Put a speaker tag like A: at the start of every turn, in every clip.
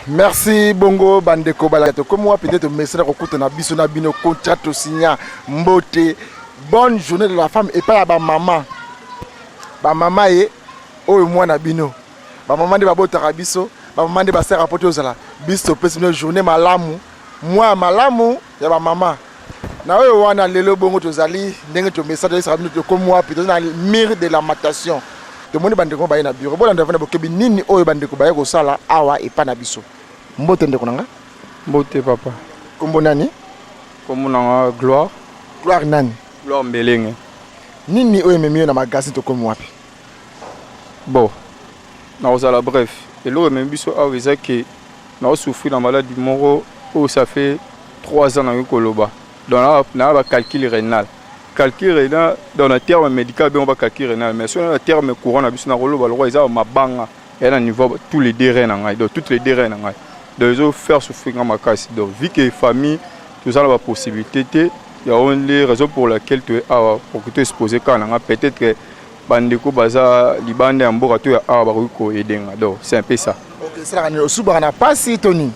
A: Merci bongo bandeko balaka tokomi wapi nde tomesana kokutana biso na bino contrat tosigna. Mbote, bonne journée de la femme epai ya bamama, bamama ye oyo mwana bino, bamama nde babotaka biso, bamama nde basalaka mpo tozala biso. Topesi bino journée malamu, mwa malamu ya bamama na oyo wana. Lelo bongo tozali ndenge tomesana, toyesaka bino tokomi wapi. Toza na mur de lamentation. Tomoni bandeko baye na bureau. Bolanda vana bokebi nini oyo bandeko baye kosala awa epa na biso. Mbote, ndeko na nga.
B: Mbote, papa.
A: Kombo nani?
B: Kombo na nga Gloire.
A: Gloire nani?
B: Gloire Mbelenge.
A: Nini oyo ememi yo na magasin Tokomi Wapi?
B: Bon, nakozala bref. Eloko ememi biso awa eza ke naosouffrir na maladie moko oyo ça fait 3 ans nakoki koloba. Donc naa bacalcul rénal, calcul rénal. Donc na terme médical bengo bacalcul rénal, mais soki na terme courant na biso, nakoloba lokola eza mabanga eya na niveau tous les deux reins na ngai, donc toutes les deux reins na ngai. Donc ezo faire souffrir nga makasi. Donc vu que famille toza na bapossibilité te, yango nde raison pour laquelle toye awa pour que toexpose kaka na nga. Peut-être bandeko baza libanda ya mboka to ya awa bakoki koaider nga. Donc c'est un peu ça.
A: Esalaka nini? Osubaka na pasi to nini?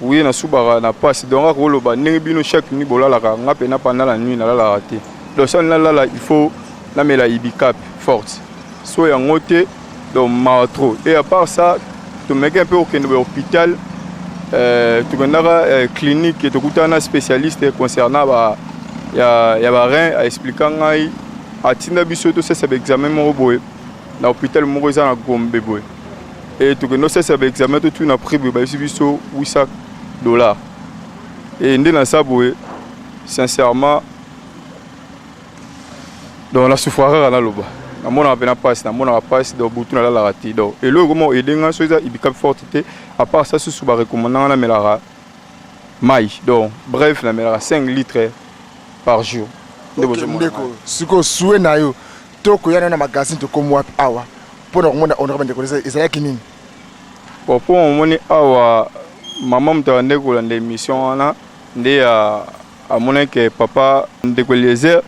B: Oui, nasubaka na pasi. Donc kaka koloba ndenge bino chaque nuit bolalaka, nga mpena pendant la nuit nalalaka te. Donc sani nalala, il faut namela Ibicap Forte. So yango te, donc mawa trop. Et à part ça, tomeki un peu kokende boye hôpital, tokendaka clinique, tokutana na spécialiste concernant ba ya barein. Aexplika ngai, atinda biso tosalisa baexamen moko boye na hôpital moko eza na Gombe boye. E tokende osalisa baexamen, totuna prix boye, bayebisi biso 800 $. E nde naza boye, sincèrement, donc nasouffraka kaka. Naloba namonaka mpena mpasi, namonaka mpasi. Donc butu nalalaka te. Donc eloko moko aider nga so eza Ibicap Forte te. À part ça, susu barecommanda nga namelaka mai. Donc bref, namelaka 5 litres par jour nde bozomona.
A: Ndeko, sikoyo souhait na yo to koya nayo na magasin Tokomi Wapi awa mpona komona honorable ndeko ezalaki nini?
B: Bon, mpo omoni awa, mama moto abande kolanda émission wana nde amonaki ke papa ndeko Eliezer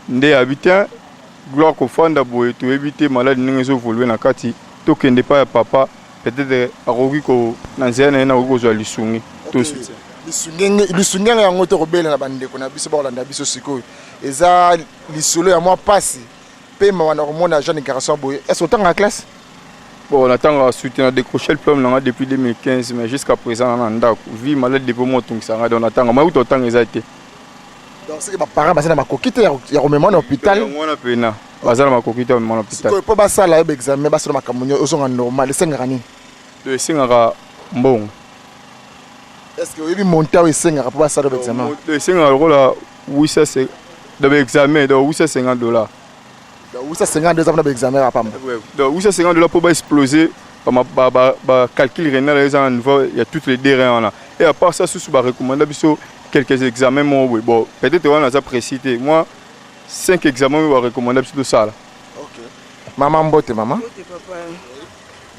B: nde abi te Gloire kofanda boye, toyebi te maladie ndenge ezoévoluer na kati. Tokende epai ya papa, peut-être akoki ko na nzela na ye nakoki kozwa lisungi to soutien.
A: Lisungi yango tokobela na bandeko na biso bakolanda biso sikoyo. Eza lisolo ya mwa pasi mpe mawa na komona jeune garçon boye. Est ce otangaka classe?
B: Bon, natangaka soutien, na décroché diplôme nanga depuis 2015, mais jusqu'à présent na ndako vu maladie depuis mo otungisa ngai. Donc natanga mai kuta otanga eza te.
A: Donc soki baparent baza na makoki te ya komema na hôpital?
B: Yango wana mpena baza na makoki te ya komema na hôpital.
A: Sikoyo mpo basala yo baexamen, basala makambo nyonso, ozonga normal, esengaka nini?
B: Donc esengaka mbongo.
A: Est ce que oyebi montant oyo esengaka mpo basala yo baexamen?
B: Donc esengaka lokola 800 donc baexamen, donc 850 $.
A: Donc 850 eza mpona baexamen ya pamba?
B: Donc 850 $ mpo baexplose bacalcul rénal eza na niveau ya toutes les deux reins wana. Et à part ça, susu barecommanda biso quelques examens moko boye. Bon, peut-être wana aza précis te, moi 5 examens oyo barecommanda biso tosala.
A: Mama, mbote mama.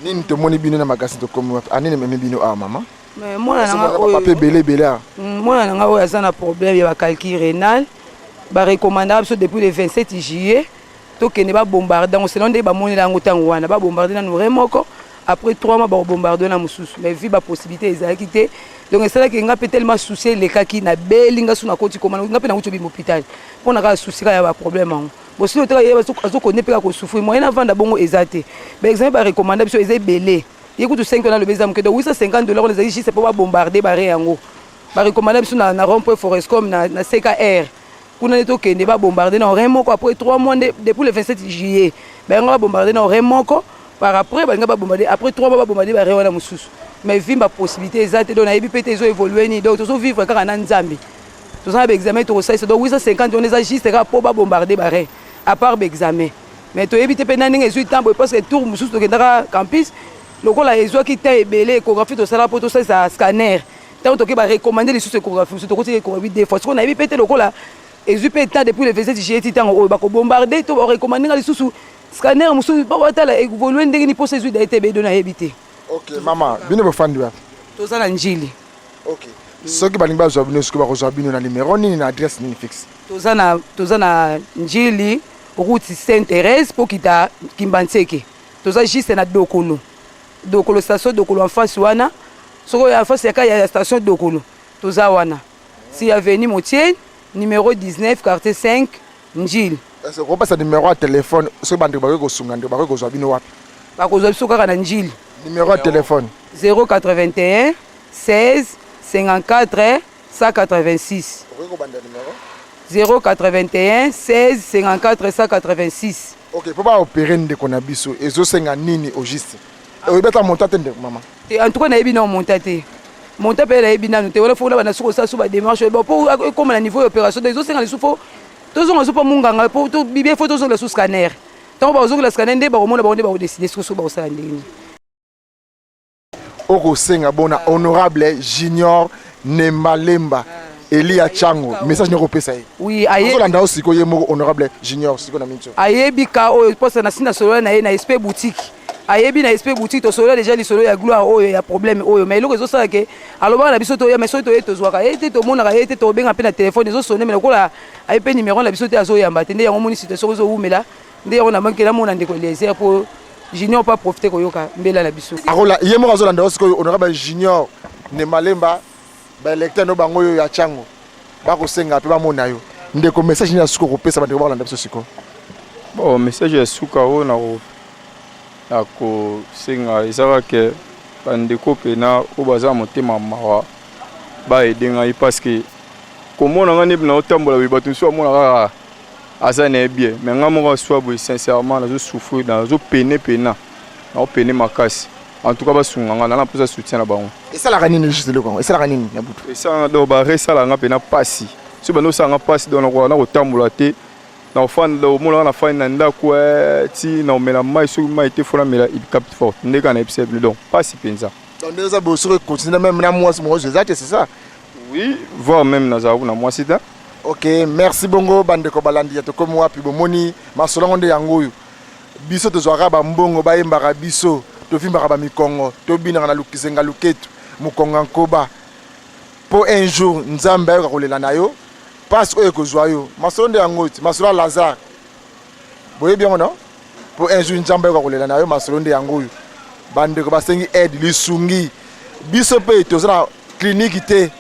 A: Nini tomoni bino na magasin Tokomi Wapi? Anini ememi bino awa, mama?
C: Mwana na nga
A: oyo papa ebele ebele awa.
C: Mwana na nga oyo aza na problème ya bacalcul rénal. Barecommandaka biso depuis le 27 juillet tokende babombarde yango selon nde bamonela yango. Ntango wana babombarde nanu rein moko, après 3 mois bakobombarde na mosusu. Mais vu bapossibilité ezalaki te, donc esalaki nga mpe tellement souci elekaki, nabeli nga su nakoti koma nga mpe nakuti obima hôpital mpo na kaka souci kaka ya baproblème yango. Bosili oteka ye azokende mpe kaka kosouffrir, moyen avanda bongo eza te. Baexamen barecommanda biso eza ebele. Ye kutu 5 wana alobi eza moke. Donc 850 $ wana ezali juste mpo babombarde barein yango. Barecommanda biso na rond point Forescom na CKR kuna nde tokende babombarde na rein moko après 3 mois. Nde depuis le 27 juillet bayango babombarde na rein moko, par après balinga babombarde après 3 mois, babombarde barein wana mosusu. Mais vu bapossibilité eza te, donc nayebi mpe te ezoévolue nini. Donc tozovivre kaka na Nzambe. Toza na baexamen tokosalisa. Donc 850 wana eza juste kaka mpo babombarde barein, à part baexamen. Mais toyebi te mpe na ndenge ezwi ntambo, parce que tour mosusu tokendaka campus lokola ezwaki temps ebele. Échographie tosala mpo tosalisa scanner, ntango toke barecommande lisusu échographie mosusu, tokoti échographie deux fois. Sikoyo nayebi mpe te lokola ezwi mpe temps depuis le 27 juillet ti ntango oyo bakobombarde to barecommande nga lisusu scanner mosusu mpo batala évolue ndenge nini, mposa ezwi daye te bedo, nayebi te.
A: Ok mama, bino bofandi wapi?
C: Toza na Njili.
A: Ok, soki balingi bazwa bino soki bakozwa bino na numero nini, na adresse nini fixe?
C: Toza na Njili, route Sainte Thérèse mpo kita Kimbanseke. Toza juste na Dokolo, Dokolo station, Dokolo en face wana. Soki oya face ya ya station Dokolo toza wana. Si avenue Motieni numéro 19 quartier 5 Ndjili.
A: Est-ce que okopesa numéro ya téléphone soki bandeko bakoki kosunga ndeko bakoki kozwa bino wapi?
C: Bakozwa biso kaka na Ndjili.
A: Numéro ya téléphone
C: 081 16 54 186.
A: Okoki kobanda numéro
C: 081 16 54 186.
A: Ok, mpo baopere ndeko na biso ezosenga nini au juste? Oyebi ata monta te ndeko mama?
C: Te, en tout cas nayebi nano monta te. Monta mpe nayebi nano te. Wana fo banda soki osala so badémarche oyo mpo ekóma na niveau ya opération, donc ezosenga lisusu fo tozonga lisusu mpo munganga mpo bibie fo tozongela lisusu scanner. Ntango bakozongela scanner nde bakomona bango nde bakodeside soki soki bakosala ndenge nini.
A: Okosenga bona honorable Junior Nembalemba Elia Chango message nini okopesa ye?
C: Oui, aye
A: azolanda yo sikoyo ye moko honorable Junior sikoyo na minso.
C: Ayebi ka oyo mposa na sina solola na ye na SP boutique. Ayebi na SP boutique tosolola déjà lisolo ya gloire oyo ya problème oyo, mais eloko ezosala ke alobaka na biso toya, mais soki toye tozwaka ye te, tomonaka ye te, tobenga mpe na telefone ezosone, mais lokola aye mpe numéro na biso te azoyamba te, nde yango omoni situation ezowumela, nde yango namonki namona ndeko Eliezer mpo Junior pa profiter koyoka mbela na biso.
A: Akola ye moko azolanda yo sikoyo honorable Junior Nemalemba, ba électeur no bango oyo ya Tshangu bakosenga mpe bamona yo ndeko. Message nini ya suka okopesa bandeko bakolanda biso sikoyo?
B: Bon, message ya suka oyo nakosenga eza kaka bandeko mpena oyo baza motema mawa baede ngai, parce que komona ngai nde naotambola boye, bato mosusu bamona kaka aza na ye bien, mais ngai moko aswa boye, sincèrement nazo souffrir, nazo pene pena, naopene makasi. En tout cas basunga ngai, nana mposa soutien na bango.
A: Esalaka nini juste eloko yango? Esalaka nini na butu?
B: Esalaka donc bare esalaka nga mpena mpasi. Soki bando osalaka mpasi, donc nakoka na kotambola te, na kofanda, omonaka na fandi na ndako ti na komela mai. Soki mai te, fo namela Ibicap Forte nde kaka nayebisa bino, donc mpasi mpenza.
A: Donc nde eza boye, soki ekontinue même na mwasi moko eza te, c'est ça?
B: Oui, voire même nazala kuna mwasi te.
A: Ok, merci. Bongo bandeko balandi ya Tokomi Wapi, bomoni masolo yango nde yango oyo. Biso tozwaka bambongo, bayembaka biso, tovimbaka bamikongo, tobinaka na lukizenga luketu mokongo ya nkoba, mpo un jour Nzambe ayoka kolela na yo, mpasi oyo ekozwa yo. Masolo nde yango ti masolo ya Lazare, boyebi yango no? Mpo un jour Nzambe ayoka kolela na yo. Masolo nde yango oyo. Bandeko basengi aide, lisungi. Biso mpe toza na clinique te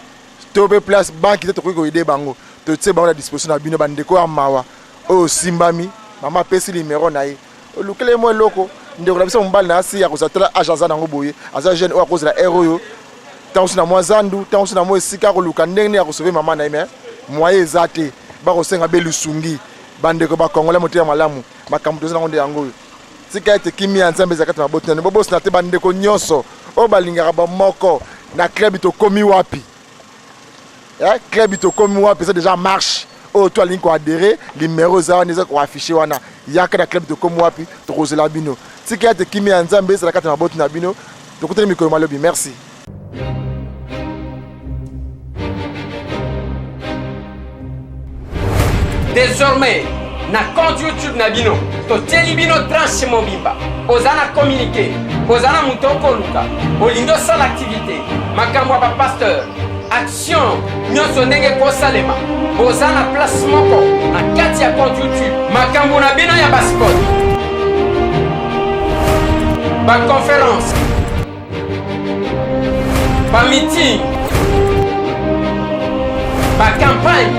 A: to mpe place banque te, tokoki koyede bango. Totie bango na disposition na bino, bandeko ya mawa oyo osimbami. Mama apesi numero na ye, olukele mwa eloko. Ndeko na biso mobali na asi ya kozala, tala age aza nango boye, aza jeune oyo akozala heure oyo ntango so na mwa zandu, ntango so na mwa esika akoluka ndenge nini ya kosauve mama na ye, mais moyen eza te. Bakosenga be lisungi, bandeko bakongole motema malamu. Makambo toza nango nde yango oyo. Tika ete kimia ya Nzambe ezala kati na maboti na bino. Bobosana te bandeko nyonso oyo balingaka bomoko na club Tokomi Wapi. Eh, club Tokomi Wapi eza déjà marche. Oyo to alingi koadere, numero eza wana, eza koaffiche wana. Yaka na club Tokomi Wapi, tokozela bino. Tika ete kimia ya Nzambe ezala kati na maboti na bino. Tokutani mikolo malobi. Merci.
D: Désormais, na compte YouTube na bino, totieli bino tranche mobimba. Oza na communiqué, oza na moto okoluka, olingi osala activité, makambo ya bapasteur, action nyonso ndenge ekosalema, boza na place moko na kati ya compte YouTube. Makambo na bino ya basport, baconférence, ba meeting, ba campagne,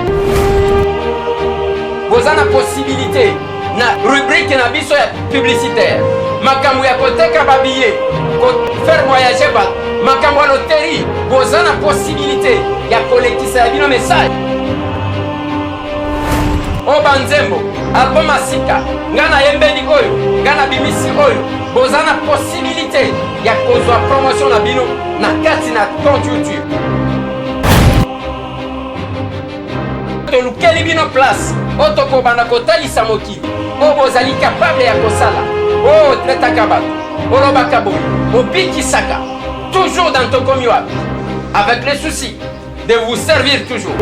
D: boza na possibilité na rubrique na biso ya publicitaire, makambo ya koteka babillet, kofaire voyager bato, makambo ya loterie, boza na possibilité ya kolekisa ya bino message oyo, banzembo, album ya sika, ngai nayembeli oyo, ngai nabimisi oyo, boza na possibilité ya kozwa promotion na bino na kati na compte YouTube. Tolukeli bino place oyo tokobanda kotalisa mokili oyo bozali capable ya kosala, oyo otretaka bato, olobaka boye, obikisaka, toujours dans Tokomi Wapi, avec le souci de vous servir toujours.